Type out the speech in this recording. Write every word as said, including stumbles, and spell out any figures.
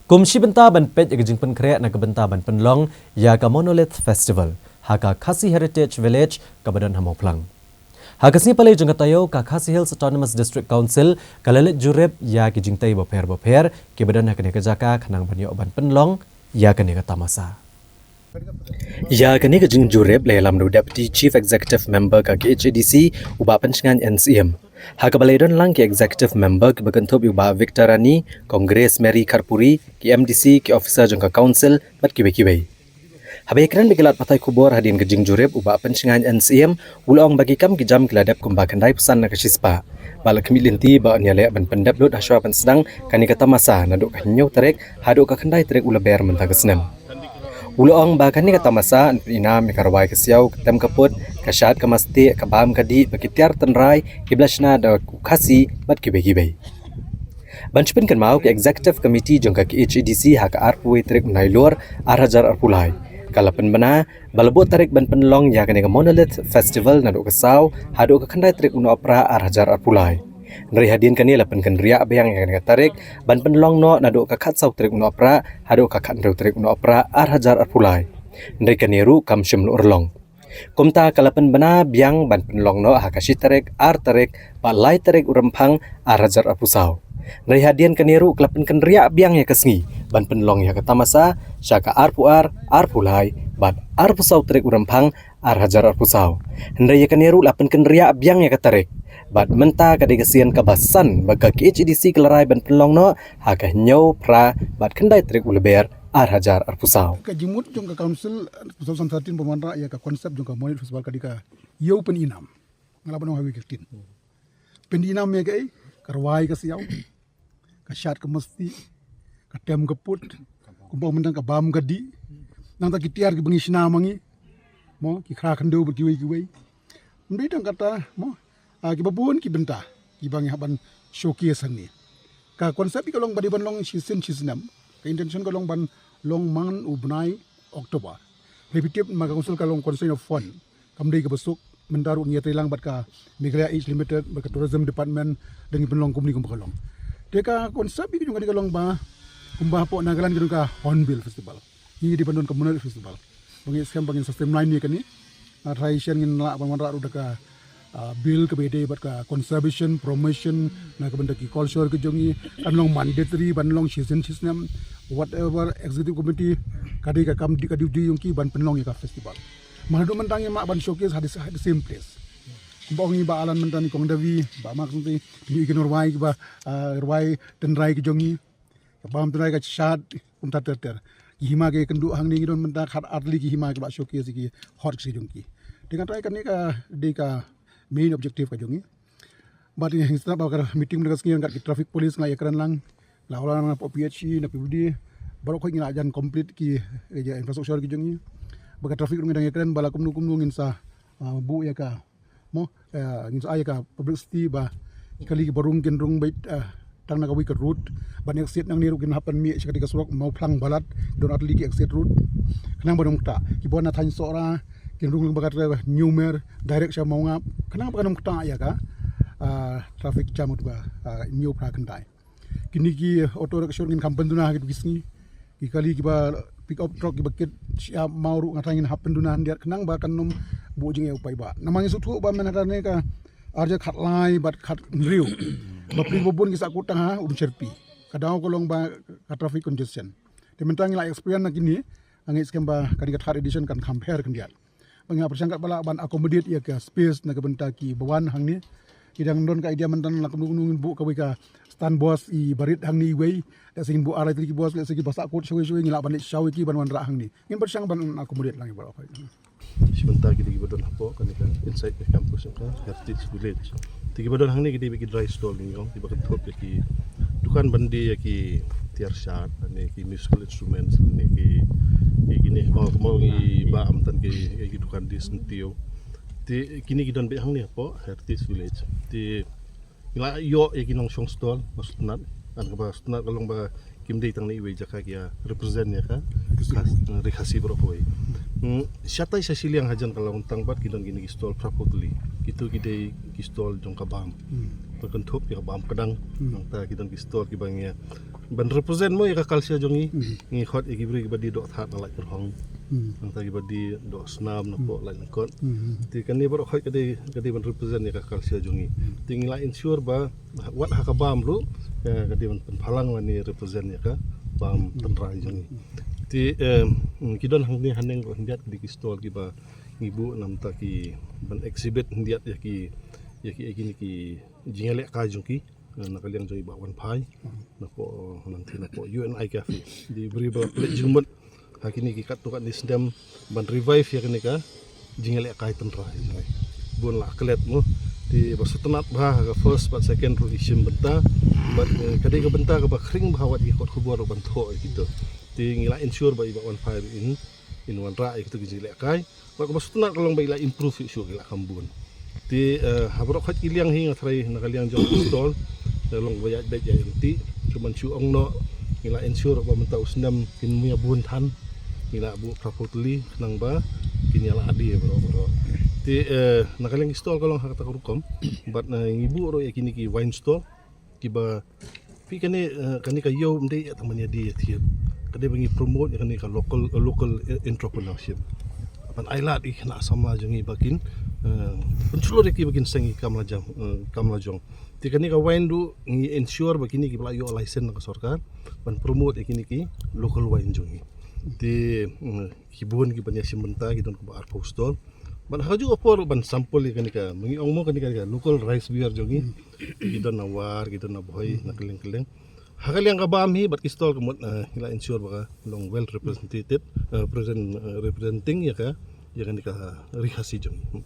Kum shi bynta ban peit ïa ka jingpynkhreh na ka bynta ban pynlong ïa ka Monolith Festival ha ka Khasi Heritage Village kaba don ha Mawphlang. Ha ka sngi Palei jong ka taïew, ka Khasi Hills Autonomous District Council ka la leit jurip ïa ki jingtei bapher bapher kiba don ha kane ka jaka khnang ban ïoh ban pynlong ïa kane ka tamasa. Ïa kane ka jingjurip la ïalam da u Deputy Chief Executive Member ka K H A D C, u Bah Pynshngain N Syiem. Ha kaba la ïadon lang ki Executive Member kiba kynthup ïa u Bah Victor Rani, Congress Mary Kharpuri, ki M D C, ki officer jong ka Council bad kiwei kiwei. Haba ïakren bad ki lad pathai khubor hadien ka jingjurip, u Bah Pynshngain N Syiem u la ong ba ki kam ki jam ki la dep kumba khyndai phew san na ka shispah. Bad la khmih lynti ba yn ïaleh ban pyndep lut hashwa ban sdang kane ka tamasa naduh ka hynñiew tarik haduh ka khyndai tarik u Lber mynta ka snem. U la ong ba kane ka tamasa yn pynïalam ïa ka rwai ka siaw, ka tem ka put, ka shad ka masti, ka bam ka dih bad ki tiar tynrai kiba la shna da u Khasi bad kiwei kiwei. Ban shu pynkynmaw, ka Executive Committee jong ka K H A D C ha ka arphew wei tarik u Nailur ar hajar arphew lai ka la pynbna ba la buh tarik ban pynlong ïa kane ka Monolith Festival naduh ka saw haduh ka khyndai tarik u Nohprah ar hajar arphew lai. Hynrei hadien kane la pynkynriah biang ïa kane ka tarik ban pynlong noh naduh ka khatsaw tarik u Nohprah haduh ka khathynriew tarik u Nohprah ar hajar arphew lai. Hynrei kane ruh kam shym la urlong. Kumta ka la pynbna biang ban pynlong noh ha ka shi tarik, ar tarik bad lai tarik u Rymphang ar hajar arphew saw. Hynrei hadien kane ruh ka la pynkynriah biang ïa ka sngi ban pynlong ïa ka tamasa sha ka arphew ar, arphew lai bad arphew saw tarik u Rymphang ar hajar arphew saw. Hynrei ïa kane ruh la pynkynriah biang ïa ka tarik. Bad mynta ka dei ka sien kaba san ba ka K H A D C ka la rai ban pynlong noh ha ka hynñiew, phra bad khyndai tarik u Lber ar hajar arphew saw. Ka jingmut jong ka Council two thousand thirteen ban wanrah ïa ka concept jong ka Monolith Festival ka dei ka ïew pynïalam. Nga lah ban ong ha kawei ka ktien. Pynïalam ïa kaei? Ka rwai ka siaw, ka shad ka masti, ka tem ka put, kumba mynta ka bam ka dih. Nangta ki tiar kiba ngi shna ma ngi, mo, ki khra khyndew bad kiwei kiwei. Ym dei tang kata, mo, ah, kiba bun ki bynta kiba ngi hap ban showcase hangne. Ka concept ka long ba dei ban long shisien shisnem. Ka intention ka long ban long man u bnai October. Hynrei phi tip ma ka Council ka long constraint of fund, kam dei kaba suk. Mynta ruh ngi ïatreilang bad ka Meghalaya Age Limited bad ka Tourism Department, dang ngi pynlong kumne kumba ka long. Te ka concept ka jong ka dei ka long ba kumba hapoh Nagaland ki don ka Hornbill Festival, ngi dei ban don ka Monolith Festival. Ba ngi skhem ba ngin sa streamline ïa kane. Nga tharai shen ngin lah ban wanrah ruh da ka, ah, bill kaba ïadei bad ka conservation, promotion na ka bynta ki culture ka jong ngi. Kan long mandatory ban long shisien shisnem. Whatever, executive committee ka dei ka kam, ka duty jong ki ban pynlong ïa ka festival. Mar haduh mynta ngim lah ban showcase ha the, ha the same place. Kumba ong i Bah Alan mynta, i Kong Davi, Bah Mark Sangti, ki nongïalam rwai kiba, ah, rwai tynrai ka jong ngi. Ka bam tynrai, ka shad, kumta ter ter. Ki hima ki kynduh hangne, ngi don mynta khat ar tylli ki hima kiba showcase ïa ki hok ki jong ki. Te nga tharai kane ka dei ka main objective ka jong ngi. Bad ngi hynrei ba ka meeting mynta ka sngi ryngkat ki traffic police nga ïakren lang. La wan na P H E, na P W D. Baroh khoit ngi la jan complete ki, eh, infrastructure ki jong ngi. Ba ka traffic ruh ngi dang ïakren ba la kumno kumno ngin sa, ah, buh ïa ka, mo, eh, ngin sa ai ïa ka publicity ba ki kali kiba rung kin rung beit, eh, tang na kawei ka route. Ban exit nangne ruh kin hap ban mih sha kata ka surok Mawphlang Balat, don ar tylli ki exit route. Khnang ban ym ktah. Kiba wan na thaiñ Sohra kin rung lyngba ka New Mer direct sha Mawngap. Khnang ba kan ym ktah ïa ka, ah, traffic jam, uta ba, ah, hynñiew phra khyndai. Kine ki auto rickshaw ngin kham pynduna ha kito ki sngi. Ki kali kiba pick up truck kiba kit shyiap maw ruh nga tharai ngin hap pynduna khyndiat khnang ba kan ym buh jingeh u paidbah. Namar ngi sngewthuh ba mynta kane ka ar hajar khatlai bad khathynriew, bapli babun ki sahkut tang ha Umshyrpi. Ka daw ka long ba ka traffic congestion. Te mynta ngi la experience na kine, nga ngeit skhem ba kane ka third edition kan kham pher khyndiat. Ba nga pyrshang katba lah ban accommodate ïa ka space na ka bynta kiba wan hangne. Ki dang don ka idea mynta la kumno kumno ngin buh kawei ka stand bus iba rit hangne iwei. Lehse ngin buh ar lai tylli ki bus, lehse kiba sahkut shawei shawei ngi lah ban leit shaw ïa ki ban wanrah hangne. Ngin pyrshang ban accommodate lang ïa baroh. Shi bynta ki dei kiba don hapoh kane ka inside the campus jong ka Heritage Village. Te kiba don hangne ki dei beit ki dry stall, ngi ong, kiba kynthup ïa ki dukan ban die ïa ki tiar shad, ne ki musical instruments, ne ki, ki, kine, mo, mo, ngi ba am tan ki, ki dukan die syntiew. Te kine ki don beit hangne hapoh Heritage Village. Te ngi la ïoh ïa ki nongshong stall, ba sngewtynnat. Kan kaba sngewtynnat ka long ba kim dei tang na iwei jaka, ki ïa represent ïa ka, ka ri Khasi baroh kawei. Hmm, shatai sha shiliang hajan ka long tang pat ki don kine ki stall phra phew tylli. Kito ki dei ki stall jong ka bam. Hmm. Ba kynthup ïa ka bam kdang. Hmm. Nangta ki don ki stall kiba ngi ban represent mo ïa ka culture jong ngi. Hmm. Ngi khot ïa ki briew kiba die doh thad na Laitkyrhong. Hmm. Nangta kiba die doh snam na Hmm. poh Laitlyngkot. Hmm. Te kane baroh khot ka dei, ka dei ban represent ïa ka culture jong ngi. Hmm. Te ngi la ensure ba wat ha ka bam ruh, eh, ka dei ban pynphalang lane represent ïa ka bam Hmm. tynrai jong ngi. Hmm. Te, eh, ki don hangne haneng ruh khyndiat ki dei ki stall kiba ngi buh namar ki ban exhibit khyndiat ïa ki, ïa ki, ïa kine ki jingïalehkai jong ki, eh, na ka liang jong i Bah Wanphai, Hmm. na poh, nangta na poh U N I Cafe. Dei briew ba la pynleit jingmut ha kine ki katto katne snem ban revive ïa kane ka jingïalehkai tynrai. Bun la klet mo. Te ba sngewtynnat bha ha ka first bad second ruh i shim bynta. Bad, eh, ka dei ka bynta kaba khring bha wat ïa ki kot khubor ruh ban thoh ïa kito. Te ngi la ensure ba i Bah Wanphai ruh in, in wanrah ïa kito ki jingïalehkai. Bad kaba sngewtynnat ka long ba i la improve shuh shuh, i la kham bun. Te, eh, ha baroh khoit ki liang hi nga tharai na ka liang jong ka stall, eh, long ba ïaid beit ïaid ryntih. Kumban shu ong noh, ngi la ensure ba mynta u snem kin mih bun than. Ngi la buh phra phew tylli khnang ba kin ïa la adi baroh baroh. Te, eh, na ka liang ki stall ka long ha kata ka rukom. Bad, eh, ngi buh ruh ïa kine ki wine stall kiba phi kane, eh, kane ka ïew ym dei ïa tang ban ïa die ïa thied. Ka dei ba ngi promote ïa kane ka local, eh, local, eh, entrepreneurship. Ban ai lad ïa ki khynnah samla jong ngi ba kin, eh, pynshlur ïa ki ba kin seng ïa ki kam la jong, eh, kam la jong. Te kane ka wine ruh ngi ensure ba kine kiba la ïoh license na ka sorkar ban promote ïa kine ki local wine jong ngi. Te, mm, ki bun kiban ïa shim bynta, ki don kumba arphew stall. Ban ha kajuh ka por ban sample ïa kane ka, ma ngi ong mo kane ka, ka local rice beer jong ngi. Hmm. Ki don na War, ki don na Bhoi, Hmm. na kylleng kylleng. Ha ka liang ka bam hi bad ki stall ka mut, eh, ngi la ensure ba ka long well represented, eh, present, eh, representing ïa ka, ïa kane ka Ri Khasi jong ngi.